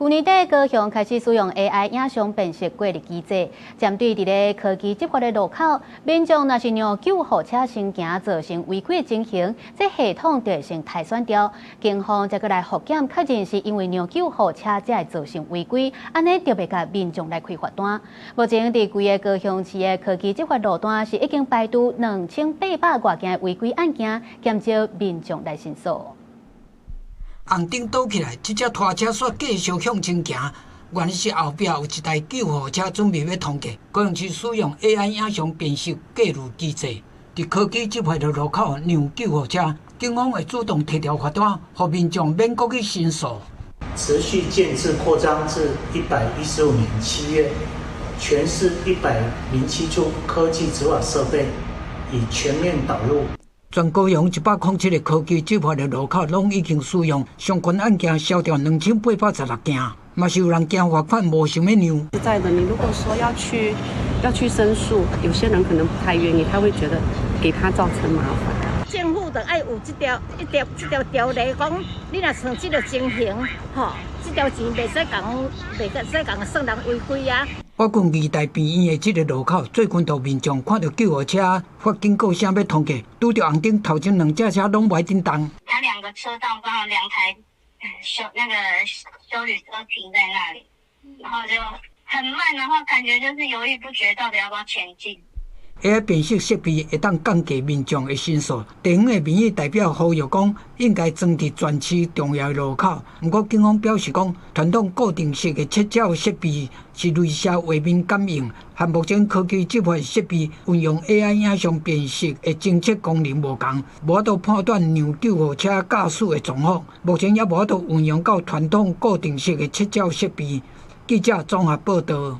舊年底，高雄開始使用 AI 影像辨識過濾機制，針對佇咧科技執法的路口，民眾若是讓救護車先行造成違規的情形，這系統就會先篩選掉。警方才閣來複檢確認是因為讓救護車才會造成違規，按呢就袂共民眾來開罰單。目前佇規个高雄市的科技執法路段是已經排除2800外件違規案件，減少民眾來申訴。紅燈倒起來，這隻拖車煞繼續向前行。原來是後壁有一台救護車準備欲通過。高雄市使用 AI 影像辨識過濾機制，佇科技執法的路口讓救護車，警方會主動提條罰單，予民眾免閣去申訴。持續建置擴張至115年7月，全市107處科技執法設備已全面導入。全高雄107個科技執法的路口，攏已經使用相關案件，消掉2816件，嘛是有人驚罰款，無想欲讓。實在的，你如果說要去申訴，有些人可能不太願意，他會覺得給他造成麻煩。政府就愛有這條一條這條條例，講你若像這個情形，吼，這條錢袂使共算人違規啊。我講義大病院的這个路口，最近都民眾看到救護車發警告聲欲通過，拄著紅燈，頭前兩隻車攏無愛振動。它兩個車道剛好兩台修那個休旅車停在那裡，然後就很慢，然後感覺就是猶豫不決，到底要不要前進。 AI 辨識設備會當降低民眾的申訴。地方的民意代表呼籲講，應該裝佇全市重要的路口。毋過警方表示講，傳統固定式的切照設備是雷射畫面感應，和目前科技執法設備運用 AI 影像辨識的偵測功能無仝，無法度判斷讓救護車駕駛的狀況。目前猶無法度運用到傳統固定式的切照設備。記者綜合報導。